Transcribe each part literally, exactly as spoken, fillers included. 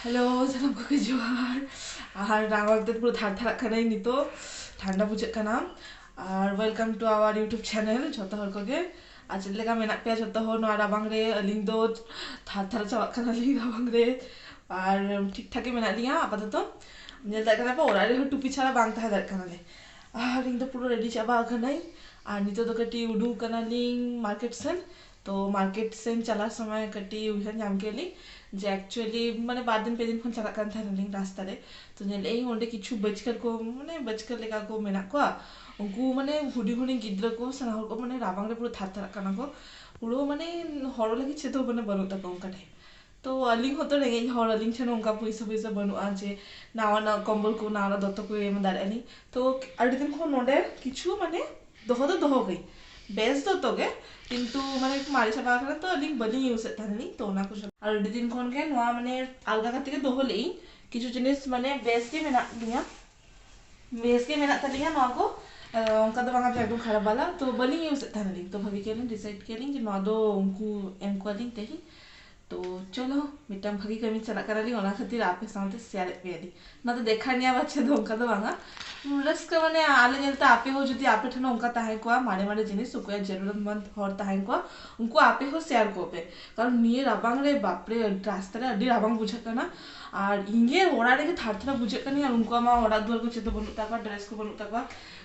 Hello, ᱥᱟᱱᱟᱢ ᱠᱚᱜᱮ ᱡᱚᱦᱟᱨ᱾ ᱟᱨ ᱨᱟᱵᱟᱝ ᱛᱮ ᱯᱩᱨᱟᱹ ᱛᱷᱟᱨ ᱛᱷᱟᱨᱟᱜ ᱠᱟᱹᱱᱟᱹᱧ ᱱᱤᱛᱚᱜ, ᱴᱷᱟᱱᱰᱟ ᱵᱩᱡᱷᱟᱹᱜ ᱠᱟᱱᱟ᱾ ᱟᱨ welcome to our YouTube channel ᱡᱷᱚᱛᱚ ᱦᱚᱲ ᱠᱚᱜᱮ᱾ ᱟᱨ ᱪᱮᱫ ᱞᱮᱠᱟ ᱢᱮᱱᱟᱜ ᱯᱮᱭᱟ ᱡᱷᱚᱛᱚ ᱦᱚᱲ ᱱᱚᱣᱟ ᱨᱟᱵᱟᱝ ᱨᱮ? ᱟᱹᱞᱤᱧ ᱫᱚ ᱛᱷᱟᱨ ᱛᱷᱟᱨ ᱪᱟᱵᱟᱜ ᱠᱟᱱᱟᱞᱤᱧ ᱨᱟᱵᱟᱝ ᱨᱮ᱾ ᱟᱨ ᱴᱷᱤᱠ ᱴᱷᱟᱠ ᱜᱮ ᱢᱮᱱᱟᱜ ᱞᱤᱧᱟ ᱟᱯᱟᱛᱚᱛᱚ᱾ ᱧᱮᱞ ᱫᱟᱲᱮᱭᱟᱜ ᱠᱟᱱᱟ ᱯᱮ, ᱚᱲᱟᱜ ᱨᱮᱦᱚᱸ ᱴᱩᱯᱤ ᱪᱷᱟᱲᱟ ᱵᱟᱝ ᱛᱟᱦᱮᱸ ᱫᱟᱲᱮᱭᱟᱜ ᱠᱟᱱᱟᱞᱮ᱾ ᱟᱨ ᱤᱧ ᱫᱚ ᱯᱩᱨᱟᱹ ᱨᱮᱰᱤ ᱪᱟᱵᱟ ᱟᱠᱟᱱᱟᱹᱧ᱾ ᱟᱨ ᱱᱤᱛᱚᱜ ᱫᱚ ᱠᱟᱹᱴᱤᱡ ᱩᱰᱩᱠ ᱠᱟᱱᱟᱞᱤᱧ ᱢᱟᱨᱠᱮᱴ ᱥᱮᱱ᱾ ᱛᱚ ᱢᱟᱨᱠᱮᱴ ᱥᱮᱱ ᱪᱟᱞᱟᱜ ᱥᱚᱢᱚᱭ ᱠᱟᱹᱴᱤᱡ ᱩᱭᱦᱟᱹᱨ ᱧᱟᱢ ᱠᱮᱫ ᱞᱤᱧ ᱡᱮ actually ᱢᱟᱱᱮ ᱵᱟᱨ ᱫᱤᱱ ᱯᱮ ᱫᱤᱱ ᱠᱷᱚᱱ ᱪᱟᱞᱟᱜ ᱠᱟᱱ ᱛᱟᱦᱮᱱᱟᱞᱤᱧ ᱨᱟᱥᱛᱟ ᱨᱮ᱾ ᱛᱚ ᱧᱮᱞᱮᱫ ᱟᱹᱧ ᱚᱸᱰᱮ ᱠᱤᱪᱷᱩ ᱵᱟᱹᱪᱠᱟᱹᱨ ᱠᱚ, ᱢᱟᱱᱮ ᱵᱟᱹᱪᱠᱟᱹᱨ ᱞᱮᱠᱟ ᱠᱚ ᱢᱮᱱᱟᱜ ᱠᱚᱣᱟ᱾ ᱩᱱᱠᱩ ᱢᱟᱱᱮ ᱦᱩᱰᱤᱧ ᱦᱩᱰᱤᱧ ᱜᱤᱫᱽᱨᱟᱹ ᱠᱚ, ᱥᱟᱱᱟ ᱦᱚᱲ ᱠᱚ ᱢᱟᱱᱮ ᱨᱟᱵᱟᱝ ᱨᱮ ᱯᱩᱨᱟᱹ ᱛᱷᱟᱨ ᱛᱷᱟᱨᱟᱜ ᱠᱟᱱᱟ ᱠᱚ᱾ ᱯᱩᱨᱟᱹ ᱢᱟᱱᱮ ᱦᱚᱨᱚᱜ ᱞᱟᱹᱜᱤᱫ ᱪᱮᱫ ᱦᱚᱸ ᱢᱟᱱᱮ ᱵᱟᱹᱱᱩᱜ ᱛᱟᱠᱚᱣᱟ ᱚᱱᱠᱟ ᱴᱟᱭᱤᱯ᱾ ᱛᱚ ᱟᱹᱞᱤᱧ ᱦᱚᱸᱛᱚ ᱨᱮᱸᱜᱮᱡ ᱦᱚᱲ, ᱟᱹᱞᱤᱧ ᱴᱷᱮᱱ ᱦᱚᱸ ᱚᱱᱠᱟ ᱯᱚᱭᱥᱟ ᱯᱚᱭᱥᱟ ᱵᱟᱹᱱᱩᱜᱼᱟ ᱡᱮ ᱱᱟᱣᱟ ᱱᱟᱣᱟ ᱠᱚᱢᱵᱚᱞ ᱠᱚ, ᱱᱟᱣᱟ ᱱᱟᱣᱟ ᱫᱚᱛᱚ ᱠᱚ ᱮᱢ ᱫᱟᱲᱮᱭᱟᱜᱼᱟ ᱞᱤᱧ᱾ ᱛᱚ ᱟᱹᱰᱤ ᱫᱤᱱ ᱠᱷᱚᱱ ᱱᱚᱰᱮ ᱠᱤᱪᱷᱩ ᱢᱟᱱᱮ ᱫᱚᱦᱚ ᱫᱚ ᱫᱚᱦᱚ ᱜᱮ, ᱵᱮᱥ ᱫᱚᱛᱚ ᱜᱮ, ᱠᱤᱱᱛᱩ ᱢᱟᱱᱮ ᱢᱟᱨᱮ ᱪᱟᱵᱟ ᱟᱠᱟᱱᱟ, ᱛᱚ ᱟᱹᱞᱤᱧ ᱵᱟᱹᱞᱤᱧ ᱤᱭᱩᱡᱮᱫ ᱛᱟᱦᱮᱱᱟᱞᱤᱧ᱾ ᱛᱚ ᱚᱱᱟ ᱠᱚ ᱥᱚᱵ-, ᱟᱨ ᱟᱹᱰᱤ ᱫᱤᱱ ᱠᱷᱚᱱ ᱜᱮ ᱱᱚᱣᱟ ᱢᱟᱱᱮ ᱟᱞᱜᱟ ᱠᱟᱛᱮ ᱜᱮ ᱫᱚᱦᱚ ᱞᱮᱫ ᱤᱧ᱾ ᱠᱤᱪᱷᱩ ᱡᱤᱱᱤᱥ ᱢᱟᱱᱮ ᱵᱮᱥ ᱜᱮ ᱢᱮᱱᱟᱜ ᱞᱤᱧᱟ, ᱵᱮᱥ ᱜᱮ ᱢᱮᱱᱟᱜ ᱛᱟᱹᱞᱤᱧᱟ ᱱᱚᱣᱟ ᱠᱚ᱾ ᱟᱸ, ᱚᱱᱠᱟ ᱫᱚ ᱵᱟᱝᱟ ᱡᱮ ᱮᱠᱫᱚᱢ ᱠᱷᱟᱨᱟᱯ ᱵᱟᱞᱟ, ᱛᱚ ᱵᱟᱹᱞᱤᱧ ᱤᱭᱩᱡᱮᱫ ᱛᱟᱦᱮᱱᱟᱞᱤᱧ᱾ ᱛᱚ ᱵᱷᱟᱜᱮ ᱠᱮᱫᱟᱞᱤᱧ, ᱰᱤᱥᱟᱭᱤᱰ ᱠᱮᱫᱟᱞᱤᱧ ᱡᱮ ᱱᱚᱣᱟ ᱫᱚ ᱩᱱᱠᱩ ᱮᱢ ᱠᱚᱣᱟᱞᱤᱧ ᱛᱮᱦᱮᱧ᱾ ᱛᱚ ᱪᱚᱞᱚ, ᱢᱤᱫᱴᱟᱝ ᱵᱷᱟᱜᱮ ᱠᱟᱹᱢᱤ ᱪᱟᱞᱟᱜ ᱠᱟᱱᱟᱞᱤᱧ, ᱚᱱᱟ ᱠᱷᱟᱹᱛᱤᱨ ᱟᱯᱮ ᱥᱟᱶᱛᱮ ᱥᱮᱭᱟᱨᱮᱫ ᱯᱮᱭᱟᱞᱤᱧ᱾ ᱚᱱᱟ ᱫᱚ ᱫᱮᱠᱷᱟᱣ ᱱᱤᱭᱟ ᱵᱟᱪᱪᱷᱟ ᱫᱚ ᱚᱱᱠᱟ ᱫᱚ ᱵᱟᱝᱟ, ᱨᱟᱹᱥᱠᱟᱹ ᱢᱟᱱᱮ ᱟᱞᱮ ᱧᱮᱞᱛᱮ ᱟᱯᱮ ᱦᱚᱸ ᱡᱩᱫᱤ ᱟᱯᱮ ᱴᱷᱮᱱ ᱦᱚᱸ ᱚᱱᱠᱟ ᱛᱟᱦᱮᱸ ᱠᱚᱜᱼᱟ, ᱢᱟᱨᱮ ᱢᱟᱨᱮ ᱡᱤᱱᱤᱥ ᱚᱠᱚᱭᱟᱜ ᱡᱟᱹᱨᱩᱲᱟᱛᱢᱚᱱᱫ ᱦᱚᱲ ᱛᱟᱦᱮᱸ ᱠᱚᱜᱼᱟ, ᱩᱱᱠᱩ ᱟᱯᱮ ᱦᱚᱸ ᱥᱮᱭᱟᱨ ᱠᱚᱜ ᱯᱮ᱾ ᱠᱟᱨᱚᱱ ᱱᱤᱭᱟᱹ ᱨᱟᱵᱟᱝ ᱨᱮ ᱵᱟᱯᱨᱮ ᱨᱟᱥᱛᱟ ᱨᱮ ᱟᱹᱰᱤ ᱨᱟᱵᱟᱝ ᱵᱩᱡᱷᱟᱹᱜ ᱠᱟᱱᱟ᱾ ᱟᱨ ᱤᱧ ᱜᱮ ᱚᱲᱟᱜ ᱨᱮᱜᱮ ᱛᱷᱟᱨ ᱛᱷᱟᱨ ᱵᱩᱡᱷᱟᱹᱜ ᱠᱟᱱᱟ, ᱟᱨ ᱩᱱᱠᱩᱣᱟᱜ ᱢᱟ ᱚᱲᱟᱜ ᱫᱩᱣᱟᱹᱨ ᱠᱚ ᱪᱮᱫ ᱫᱚ ᱵᱟᱹᱱᱩᱜ ᱛᱟᱠᱚᱣᱟ, ᱰᱨᱮᱥ ᱠᱚ ᱵᱟᱹᱱᱩᱜ ᱛᱟᱠᱚᱣᱟ᱾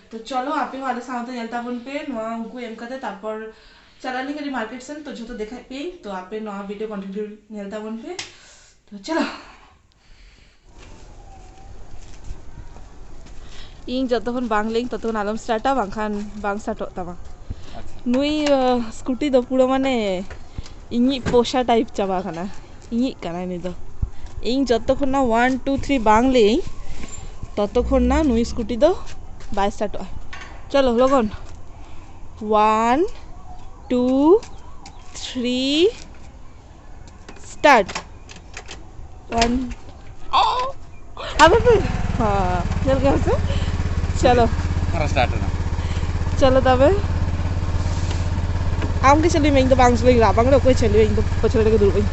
ᱛᱚ ᱪᱚᱞᱚ ᱟᱯᱮ ᱦᱚᱸ ᱟᱞᱮ ᱥᱟᱶᱛᱮ ᱧᱮᱞ ᱛᱟᱵᱚᱱ ᱯᱮ ᱱᱚᱣᱟ ᱩᱱᱠᱩ ᱮᱢ ᱠᱟᱛᱮ, ᱛᱟᱨᱯᱚᱨ ᱪᱟᱞᱟᱜ ᱟᱹᱞᱤᱧ ᱠᱟᱹᱴᱤᱡ ᱢᱟᱨᱠᱮᱴ ᱥᱮᱱ᱾ ᱛᱚ ᱡᱷᱚᱛᱚ ᱫᱮᱠᱷᱟᱜ ᱯᱮᱭᱟᱹᱧ, ᱛᱚ ᱟᱯᱮ ᱱᱚᱣᱟ ᱵᱷᱤᱰᱤᱭᱳ ᱠᱚᱱᱴᱤᱱᱤᱭᱩ ᱧᱮᱞ ᱛᱟᱵᱚᱱ ᱯᱮ᱾ ᱛᱚ ᱪᱚᱞᱚ᱾ ᱤᱧ ᱡᱚᱛᱚᱠᱷᱚᱱ ᱵᱟᱝ ᱞᱟᱹᱭᱟᱹᱧ ᱛᱚᱛᱚᱠᱷᱚᱱ ᱟᱞᱚᱢ ᱥᱴᱟᱨᱴᱟ, ᱵᱟᱝᱠᱷᱟᱱ ᱵᱟᱝ ᱥᱴᱟᱨᱴᱚᱜ ᱛᱟᱢᱟ᱾ ᱟᱪᱪᱷᱟ᱾ ᱱᱩᱭ ᱟᱸ, ᱥᱠᱩᱴᱤ ᱫᱚ ᱯᱩᱨᱟᱹ ᱢᱟᱱᱮ ᱤᱧᱤᱡ ᱯᱳᱥᱟ ᱴᱟᱭᱤᱯ ᱪᱟᱵᱟ ᱟᱠᱟᱱᱟ, ᱤᱧᱤᱡ ᱠᱟᱱᱟᱭ ᱱᱩᱭ ᱫᱚ᱾ ᱤᱧ ᱡᱚᱛᱚᱠᱷᱚᱱ ᱱᱟ ᱚᱣᱟᱱ ᱴᱩ ᱛᱷᱨᱤ ᱵᱟᱝ ᱞᱟᱹᱭᱟᱹᱧ ᱛᱚᱛᱚᱠᱷᱚᱱ ᱱᱟ ᱱᱩᱭ ᱥᱠᱩᱴᱤ ᱫᱚ ᱵᱟᱭ ᱥᱴᱟᱨᱴᱚᱜᱼᱟ᱾ ᱪᱚᱞᱚ ᱞᱚᱜᱚᱱ, one two three start. One, ᱟᱯᱮ ᱯᱮ, ᱦᱮᱸ, ᱧᱮᱞ ᱠᱮᱫᱟ ᱯᱮ ᱥᱮ? ᱪᱚᱞᱚ᱾ ᱟᱨᱚ ᱥᱴᱟᱨᱴ ᱮᱱᱟ᱾ ᱪᱚᱞᱚ ᱛᱚᱵᱮ᱾ ᱟᱢ ᱜᱮ ᱪᱟᱹᱞᱩᱭ ᱢᱮ, ᱤᱧ ᱫᱚ ᱵᱟᱝ ᱪᱟᱹᱞᱩᱭ, ᱨᱟᱵᱟᱝ ᱨᱮ ᱚᱠᱚᱭ ᱪᱟᱹᱞᱩᱭᱟ, ᱤᱧ ᱫᱚ ᱯᱟᱹᱪᱷᱞᱟᱹ ᱨᱮᱜᱮ ᱫᱩᱲᱩᱵ ᱟᱹᱧ᱾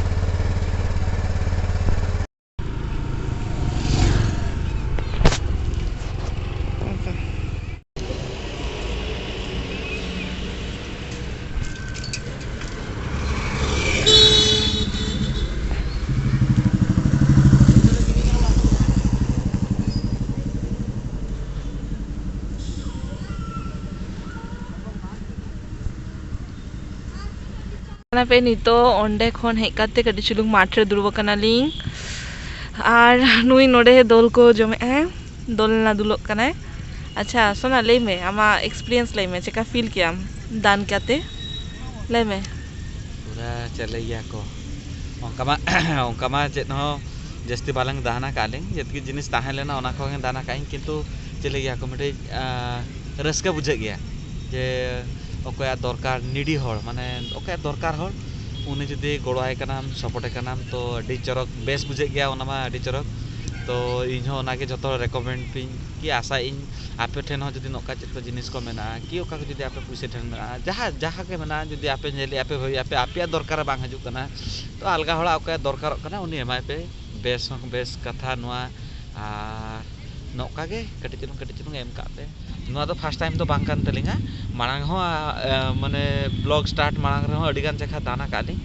ᱠᱟᱱᱟ ᱯᱮ ᱱᱤᱛᱚᱜ ᱚᱸᱰᱮ ᱠᱷᱚᱱ ᱦᱮᱡ ᱠᱟᱛᱮ ᱠᱟᱹᱴᱤᱡ ᱪᱩᱞᱩᱝ ᱢᱟᱴᱷ ᱨᱮ ᱫᱩᱲᱩᱵ ᱟᱠᱟᱱᱟᱞᱤᱧ᱾ ᱟᱨ ᱱᱩᱭ ᱱᱚᱰᱮ ᱫᱚᱞ ᱠᱚ ᱡᱚᱢᱮᱫᱼᱟᱭ, ᱫᱚᱞ ᱱᱟᱫᱩᱞᱚᱜ ᱠᱟᱱᱟᱭ᱾ ᱟᱪᱪᱷᱟ ᱥᱳᱱᱟ, ᱞᱟᱹᱭ ᱢᱮ, ᱟᱢᱟᱜ ᱮᱠᱥᱯᱤᱨᱤᱭᱮᱱᱥ ᱞᱟᱹᱭ ᱢᱮ, ᱪᱮᱠᱟ ᱯᱷᱤᱞ ᱠᱮᱜᱼᱟᱢ ᱫᱟᱱ ᱠᱟᱛᱮ? ᱞᱟᱹᱭ ᱢᱮ᱾ ᱯᱩᱨᱟᱹ ᱪᱮᱫ ᱞᱟᱹᱭ ᱜᱮᱭᱟ ᱠᱚ, ᱚᱱᱠᱟ ᱢᱟ ᱚᱱᱠᱟ ᱢᱟ ᱪᱮᱫ ᱦᱚᱸ ᱡᱟᱹᱥᱛᱤ ᱵᱟᱞᱟᱝ ᱫᱟᱱ ᱟᱠᱟᱫ ᱞᱤᱧ, ᱡᱮᱛᱠᱤ ᱡᱤᱱᱤᱥ ᱛᱟᱦᱮᱸ ᱞᱮᱱᱟ ᱚᱱᱟ ᱠᱚᱜᱮ ᱫᱟᱱ ᱟᱠᱟᱫ ᱤᱧ, ᱠᱤᱱᱛᱩ ᱪᱮᱫ ᱞᱟᱹᱭ ᱜᱮᱭᱟ ᱠᱚ, ᱢᱤᱫᱴᱤᱡ ᱨᱟᱹᱥᱠᱟᱹ ᱵᱩᱡᱷᱟᱹᱜ ᱜᱮᱭᱟ ᱡᱮ ᱚᱠᱚᱭᱟᱜ ᱫᱚᱨᱠᱟᱨ, ᱱᱤᱰᱤ ᱦᱚᱲ, ᱢᱟᱱᱮ ᱚᱠᱚᱭᱟᱜ ᱫᱚᱨᱠᱟᱨ ᱦᱚᱲ, ᱩᱱᱤ ᱡᱩᱫᱤ ᱜᱚᱲᱚᱣᱟᱭ ᱠᱟᱱᱟᱢ, ᱥᱟᱯᱳᱨᱴᱮ ᱠᱟᱱᱟᱢ, ᱛᱚ ᱟᱹᱰᱤ ᱪᱚᱨᱚᱠ, ᱵᱮᱥ ᱵᱩᱡᱷᱟᱹᱜ ᱜᱮᱭᱟ, ᱚᱱᱟ ᱢᱟ ᱟᱹᱰᱤ ᱪᱚᱨᱚᱠ᱾ ᱛᱚ ᱤᱧ ᱦᱚᱸ ᱚᱱᱟᱜᱮ ᱡᱚᱛᱚ ᱨᱮᱠᱚᱢᱮᱱᱰ ᱯᱮᱧ ᱠᱤ ᱟᱥᱟᱭᱟᱹᱧ ᱟᱯᱮ ᱴᱷᱮᱱ ᱦᱚᱸ ᱡᱩᱫᱤ ᱱᱚᱝᱠᱟ ᱪᱮᱫ ᱠᱚ ᱡᱤᱱᱤᱥ ᱠᱚ ᱢᱮᱱᱟᱜᱼᱟ, ᱠᱤ ᱚᱠᱟ ᱠᱚ ᱡᱩᱫᱤ ᱟᱯᱮ ᱯᱩᱭᱥᱟᱹ ᱴᱷᱮᱱ ᱢᱮᱱᱟᱜᱼᱟ, ᱡᱟᱦᱟᱸ ᱡᱟᱦᱟᱸ ᱜᱮ ᱢᱮᱱᱟᱜᱼᱟ, ᱡᱩᱫᱤ ᱟᱯᱮ ᱧᱮᱞᱮᱫᱼᱟ ᱯᱮ, ᱵᱷᱟᱹᱵᱤ ᱟᱯᱮ ᱟᱯᱮᱭᱟᱜ ᱫᱚᱨᱠᱟᱨ ᱨᱮ ᱵᱟᱝ ᱦᱤᱡᱩᱜ ᱠᱟᱱᱟ, ᱛᱚ ᱟᱞᱜᱟ ᱦᱚᱲᱟᱜ ᱚᱠᱚᱭᱟᱜ ᱫᱚᱨᱠᱟᱨᱚᱜ ᱠᱟᱱᱟ ᱩᱱᱤ ᱮᱢᱟᱭ ᱯᱮ᱾ ᱵᱮᱥ ᱦᱚᱸ ᱵᱮᱥ ᱠᱟᱛᱷᱟ ᱱᱚᱣᱟ, ᱟᱨ ᱱᱚᱝᱠᱟ ᱜᱮ ᱠᱟᱹᱴᱤᱡ ᱪᱩᱞᱩᱝ ᱠᱟᱹᱴᱤᱡ ᱪᱩᱞᱩᱝ ᱮᱢ ᱠᱟᱜ ᱯᱮ᱾ ᱱᱚᱣᱟ ᱫᱚ ᱯᱷᱟᱥᱴ ᱴᱟᱭᱤᱢ ᱫᱚ ᱵᱟᱝ ᱠᱟᱱ ᱛᱟᱹᱞᱤᱧᱟ, ᱢᱟᱲᱟᱝ ᱦᱚᱸ ᱟ, ᱮ, ᱢᱟᱱᱮ ᱵᱞᱚᱜ ᱥᱴᱟᱨᱴ ᱢᱟᱲᱟᱝ ᱨᱮᱦᱚᱸ ᱟᱹᱰᱤ ᱜᱟᱱ ᱡᱟᱠᱷᱟ ᱫᱟᱱ ᱟᱠᱟᱫ ᱞᱤᱧ,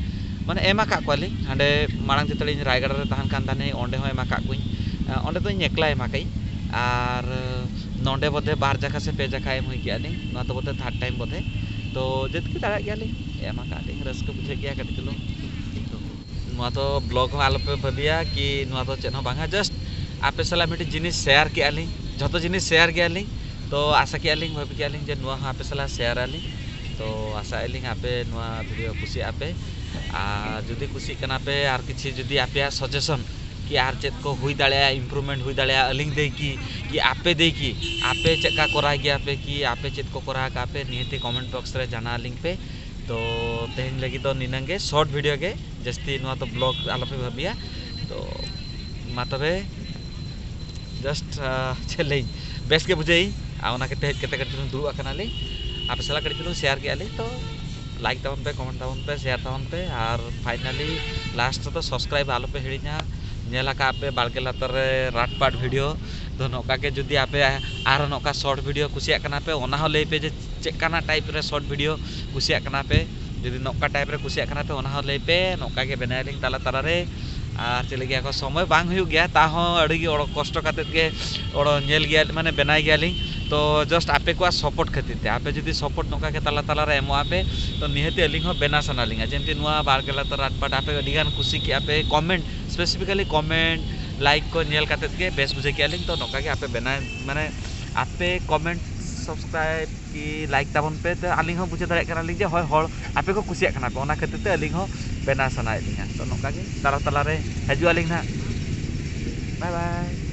ᱢᱟᱱᱮ ᱮᱢ ᱟᱠᱟᱫ ᱠᱚᱣᱟᱞᱤᱧ᱾ ᱦᱟᱸᱰᱮ ᱢᱟᱲᱟᱝ ᱡᱚᱛᱚ ᱞᱤᱧ ᱨᱟᱭᱜᱟᱲ ᱨᱮ ᱛᱟᱦᱮᱱ ᱠᱟᱱ ᱛᱟᱦᱮᱱᱟᱹᱧ, ᱚᱸᱰᱮ ᱦᱚᱸ ᱮᱢ ᱟᱠᱟᱫ ᱠᱚᱣᱟᱧ᱾ ᱟ, ᱚᱸᱰᱮ ᱫᱚ ᱤᱧ ᱮᱠᱞᱟ ᱮᱢ ᱟᱠᱟᱫᱟᱹᱧ᱾ ᱟᱨ ᱱᱚᱸᱰᱮ ᱵᱚᱫᱷᱮ ᱵᱟᱨ ᱡᱟᱠᱷᱟ ᱥᱮ ᱯᱮ ᱡᱟᱠᱷᱟ ᱮᱢ ᱦᱩᱭ ᱠᱮᱜᱼᱟ ᱞᱤᱧ, ᱱᱚᱣᱟ ᱫᱚ ᱵᱚᱫᱷᱮ ᱛᱷᱟᱨᱰ ᱴᱟᱭᱤᱢ ᱵᱚᱫᱷᱮ᱾ ᱛᱚ ᱡᱮᱛᱠᱤ ᱫᱟᱲᱮᱭᱟᱜ ᱜᱮᱭᱟᱞᱤᱧ, ᱮᱢ ᱟᱠᱟᱫ ᱞᱤᱧ, ᱨᱟᱹᱥᱠᱟᱹ ᱵᱩᱡᱷᱟᱹᱜ ᱜᱮᱭᱟ ᱠᱟᱹᱴᱤᱡ ᱪᱩᱞᱩᱝ᱾ ᱱᱚᱣᱟ ᱫᱚ ᱵᱞᱚᱜ ᱦᱚᱸ ᱟᱞᱚᱯᱮ ᱵᱷᱟᱹᱵᱤᱭᱟ ᱠᱤ ᱱᱚᱣᱟ ᱫᱚ ᱪᱮᱫ ᱦᱚᱸ ᱵᱟᱝᱟ, ᱡᱟᱥᱴ ᱟᱯᱮ ᱥᱟᱞᱟᱜ ᱢᱤᱫᱴᱤᱡ ᱡᱤᱱᱤᱥ ᱥᱮᱭᱟᱨ ᱠᱮᱜᱼᱟ ᱞᱤᱧ, ᱡᱷᱚᱛᱚ ᱡᱤᱱᱤᱥ ᱥᱮᱭᱟᱨ ᱜᱮᱭᱟ ᱞᱤᱧ᱾ ᱛᱚ ᱟᱥᱟ ᱠᱮᱜᱼᱟ ᱞᱤᱧ, ᱵᱷᱟᱹᱵᱤ ᱠᱮᱜᱼᱟ ᱞᱤᱧ ᱡᱮ ᱱᱚᱣᱟ ᱦᱚᱸ ᱟᱯᱮ ᱥᱟᱞᱟᱜ ᱥᱮᱭᱟᱨ ᱟᱞᱤᱧ᱾ ᱛᱚ ᱟᱥᱟᱭᱮᱫ ᱞᱤᱧ ᱟᱯᱮ ᱱᱚᱣᱟ ᱵᱷᱤᱰᱤᱭᱳ ᱠᱩᱥᱤᱭᱟᱜᱼᱟ ᱯᱮ, ᱟᱨ ᱡᱩᱫᱤ ᱠᱩᱥᱤᱜ ᱠᱟᱱᱟ ᱯᱮ, ᱟᱨ ᱠᱤᱪᱷᱩ ᱡᱩᱫᱤ ᱟᱯᱮᱭᱟᱜ ᱥᱟᱡᱮᱥᱚᱱ ᱠᱤ ᱟᱨ ᱪᱮᱫ ᱠᱚ ᱦᱩᱭ ᱫᱟᱲᱮᱭᱟᱜᱼᱟ, ᱤᱢᱯᱨᱩᱵᱷᱢᱮᱱᱴ ᱦᱩᱭ ᱫᱟᱲᱮᱭᱟᱜᱼᱟ, ᱟᱹᱞᱤᱧ ᱫᱟᱹᱭ ᱠᱤ, ᱠᱤ ᱟᱯᱮ ᱫᱟᱹᱭ ᱠᱤ, ᱟᱯᱮ ᱪᱮᱫ ᱠᱟ ᱠᱚᱨᱟᱣ ᱜᱮᱭᱟ ᱯᱮ, ᱠᱤ ᱟᱯᱮ ᱪᱮᱫ ᱠᱚ ᱠᱚᱨᱟᱣ ᱠᱟᱜᱼᱟ ᱯᱮ, ᱱᱤᱦᱟᱹᱛᱤ ᱠᱚᱢᱮᱱᱴ ᱵᱚᱠᱥ ᱨᱮ ᱡᱟᱱᱟᱣ ᱟᱹᱞᱤᱧ ᱯᱮ᱾ ᱛᱚ ᱛᱮᱦᱮᱧ ᱞᱟᱹᱜᱤᱫ ᱫᱚ ᱱᱤᱱᱟᱹᱝ ᱜᱮ, ᱥᱚᱨᱴ ᱵᱷᱤᱰᱤᱭᱳ ᱜᱮ, ᱡᱟᱹᱥᱛᱤ ᱱᱚᱣᱟ ᱫᱚ ᱵᱞᱚᱜ ᱟᱞᱚᱯᱮ ᱵᱷᱟᱹᱵᱤᱭᱟ᱾ ᱛᱚ ᱢᱟ ᱛᱚᱵᱮ, ᱡᱟᱥᱴ ᱪᱮᱫ ᱞᱟᱹᱭ, ᱵᱮᱥ ᱜᱮ ᱵᱩᱡᱷᱟᱹᱣ ᱤᱧ, ᱟᱨ ᱚᱱᱟ ᱠᱷᱟᱹᱛᱤᱨ ᱦᱮᱡ ᱠᱟᱛᱮ ᱠᱟᱹᱴᱤᱡ ᱪᱩᱞᱩᱝ ᱫᱩᱲᱩᱵ ᱟᱠᱟᱱᱟᱞᱤᱧ᱾ ᱟᱯᱮ ᱥᱟᱞᱟᱜ ᱠᱟᱹᱴᱤᱡ ᱪᱩᱞᱩᱝ ᱥᱮᱭᱟᱨ ᱠᱮᱜᱼᱟ ᱞᱤᱧ᱾ ᱛᱚ ᱞᱟᱭᱤᱠ ᱛᱟᱵᱚᱱ ᱯᱮ, ᱠᱚᱢᱮᱱᱴ ᱛᱟᱵᱚᱱ ᱯᱮ, ᱥᱮᱭᱟᱨ ᱛᱟᱵᱚᱱ ᱯᱮ, ᱟᱨ ᱯᱷᱟᱭᱱᱟᱞᱤ ᱞᱟᱥᱴ ᱨᱮᱫᱚ ᱥᱟᱵᱥᱠᱨᱟᱭᱤᱵ ᱟᱞᱚᱯᱮ ᱦᱤᱲᱤᱧᱟ᱾ ᱧᱮᱞ ᱟᱠᱟᱫ ᱯᱮ ᱵᱟᱲᱜᱮ ᱞᱟᱛᱟᱨ ᱨᱮ ᱨᱟᱴ ᱯᱟᱴ ᱵᱷᱤᱰᱤᱭᱳ, ᱛᱚ ᱱᱚᱝᱠᱟ ᱜᱮ ᱡᱩᱫᱤ ᱟᱯᱮ ᱟᱨᱦᱚᱸ ᱱᱚᱝᱠᱟ ᱥᱚᱨᱴ ᱵᱷᱤᱰᱤᱭᱳ ᱠᱩᱥᱤᱭᱟᱜ ᱠᱟᱱᱟ ᱯᱮ, ᱚᱱᱟ ᱦᱚᱸ ᱞᱟᱹᱭ ᱯᱮ ᱡᱮ ᱪᱮᱫ ᱠᱟᱱᱟ ᱴᱟᱭᱤᱯ ᱨᱮ ᱥᱚᱨᱴ ᱵᱷᱤᱰᱤᱭᱳ ᱠᱩᱥᱤᱭᱟᱜ ᱠᱟᱱᱟ ᱯᱮ᱾ ᱡᱩᱫᱤ ᱱᱚᱝᱠᱟ ᱴᱟᱭᱤᱯ ᱨᱮ ᱠᱩᱥᱤᱭᱟᱜ ᱠᱟᱱᱟ ᱯᱮ, ᱚᱱᱟ ᱦᱚᱸ ᱞᱟᱹᱭ ᱯᱮ, ᱱᱚᱝᱠᱟ ᱜᱮ ᱵᱮᱱᱟᱣ ᱟᱞᱤᱧ ᱛᱟᱞᱟ ᱛᱟᱞᱟ ᱨᱮ᱾ ᱟᱨ ᱪᱮᱫ ᱞᱟᱹᱜᱤᱫ ᱟᱠᱚ ᱥᱚᱢᱚᱭ ᱵᱟᱝ ᱦᱩᱭᱩᱜ ᱜᱮᱭᱟ, ᱛᱟᱦᱚᱸ ᱟᱹᱰᱤ ᱜᱮ ᱚᱲᱚ-, ᱠᱚᱥᱴᱚ ᱠᱟᱛᱮᱫ ᱜᱮ ᱚᱲᱚ ᱧᱮᱞ ᱜᱮᱭᱟ, ᱢᱟᱱᱮ ᱵᱮᱱᱟᱣ ᱜᱮᱭᱟᱞᱤᱧ᱾ ᱛᱚ just ᱟᱯᱮ ᱠᱚᱣᱟᱜ ᱥᱟᱯᱳᱨᱴ ᱠᱷᱟᱹᱛᱤᱨ ᱛᱮ, ᱟᱯᱮ ᱡᱩᱫᱤ ᱥᱟᱯᱳᱨᱴ ᱱᱚᱝᱠᱟ ᱜᱮ ᱛᱟᱞᱟ ᱛᱟᱞᱟ ᱨᱮ ᱮᱢᱚᱜ ᱟᱯᱮ, ᱛᱚ ᱱᱤᱦᱟᱹᱛ ᱟᱹᱞᱤᱧ ᱦᱚᱸ ᱵᱮᱱᱟᱣ ᱥᱟᱱᱟ ᱞᱤᱧᱟ᱾ ᱡᱮᱢᱛᱤ ᱱᱚᱣᱟ ᱵᱟᱨ ᱜᱮᱞ ᱟᱛᱟᱨ ᱟᱴ ᱯᱟᱴ ᱟᱯᱮ ᱟᱹᱰᱤ ᱜᱟᱱ ᱠᱩᱥᱤ ᱠᱮᱜᱼᱟ ᱯᱮ, ᱠᱚᱢᱮᱱᱴ, specifically ᱠᱚᱢᱮᱱᱴ, ᱞᱟᱭᱤᱠ ᱠᱚ ᱧᱮᱞ ᱠᱟᱛᱮᱫ ᱜᱮ ᱵᱮᱥ ᱵᱩᱡᱷᱟᱹᱣ ᱠᱮᱜᱼᱟ ᱞᱤᱧ᱾ ᱛᱚ ᱱᱚᱝᱠᱟ ᱜᱮ ᱟᱯᱮ ᱵᱮᱱᱟᱣ, ᱢᱟᱱᱮ ᱟᱯᱮ ᱠᱚᱢᱮᱱᱴ, ᱥᱟᱵᱥᱠᱨᱟᱭᱤᱵ ᱠᱤ ᱞᱟᱭᱤᱠ ᱛᱟᱵᱚᱱ ᱯᱮ, ᱛᱚ ᱟᱹᱞᱤᱧ ᱦᱚᱸ ᱵᱩᱡᱷᱟᱹᱣ ᱫᱟᱲᱮᱭᱟᱜ ᱠᱟᱱᱟᱞᱤᱧ ᱡᱮ ᱦᱳᱭ, ᱦᱚᱲ ᱟᱯᱮ ᱠᱚ ᱠᱩᱥᱤᱭᱟᱜ ᱠᱟᱱᱟ ᱯᱮ, ᱚᱱᱟ ᱠᱷᱟᱹᱛᱤᱨ ᱛᱮ ᱟᱹᱞᱤᱧ ᱦᱚᱸ ᱵᱮᱱᱟᱣ ᱥᱟᱱᱟᱭᱮᱫ ᱞᱤᱧᱟ᱾ ᱛᱚ ᱱᱚᱝᱠᱟ ᱜᱮ ᱛᱟᱞᱟ ᱛᱟᱞᱟ ᱨᱮ ᱦᱤᱡᱩᱜ ᱟᱹᱞᱤᱧ ᱱᱟᱦᱟᱜ᱾ ᱵᱟᱭ ᱵᱟᱭ᱾